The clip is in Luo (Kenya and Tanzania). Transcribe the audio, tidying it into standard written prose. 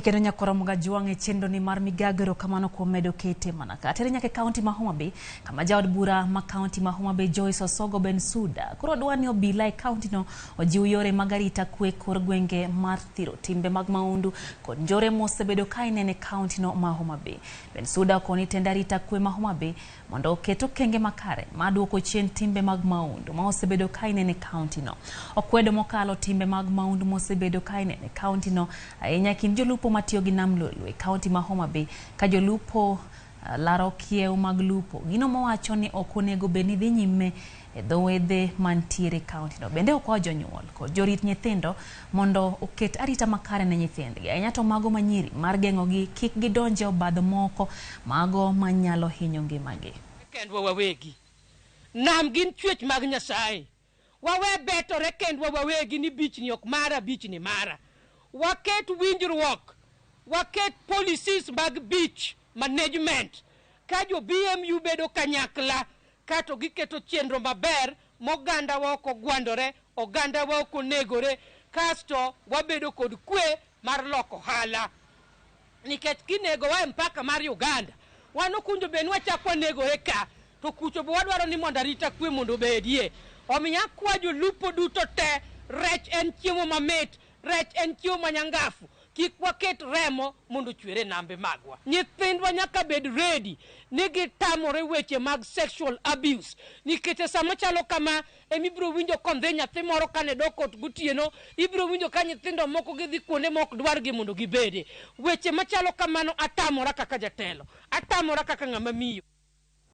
Kendo nyakwar Mgajwang' e chenro ni mar migago erokamano kuom medo kete mana ka. Atere nyaka e kaunti ma Homa Bay kama jaod bura ma kaunti ma Homa Bay Joyce Osogo Bensuda koro dwa ni obila e kaunti no ojiw yore mag arita kwe kor gwenge mar thiro timbe mag maundu kod njore mosebedo ka inene e kaunti no ma Homa Bay. Bensuda okoni tend arita kwe ma Homa Bay mondo oket okenge makare mar duoko chien timbe mag maundu ma osebedo ka inene e kaunti no. Okwedo mokalo timbe mag maundu mosebedo ka inene e kaunti no ahinya e kind jolupo matiyo gi nam Lolwe e kaunti ma Homa Bay ka jolupo laro kiew mag lupo. Gino mowacho ni ok onego bed ni dhi nyime e dho wedhe mantiere e kaunti no. Bende okwayo jonyuol kod jorit nyithindo mondo oket arita makare ne nyithindgi ahinya to mago manyiri mar geng'ogi kik gidonj e obadho moko mago manyalo hinyo ngimagi. Kendwa wawegi. Nam gin chwech mag Nyasaye. Wawe betore kendwa wawegi ni bichni ok mara, bichni mara. Waket winjruok, waket policies mag beach management. Ka jo BMU bedo kanyakla, kato giketo chenro maber mogandawa ok ogwandore, ogandawa ok onegore, kasto wabedo kod kwe mar loko ohala. Nikech kinegowa e mpaka mar Uganda, wan ok owinjo bed ni wachak wanegore ka, to kucho be wadwaro ni mondo arita kwe mondo obedie. Omiyo akwa jolupo duto te, rech en chiemo mamit, rech en chiemo manyangafu, kik waket remo mondo ochwer e nambe magwa. Nyithindwa nyaka bed ready ni gitamore weche mag sexual abuse, nikech e sama chalo kama ema ibiro winjo kondhi nyathi moro kane dok ot gotieno, ibiro winjo ka nyithindo moko gidhi kuonde ma ok dwargi mondo gibede. Weche machalo kamano atamora kaka jatelo, atamora kaka ng'ama miyo.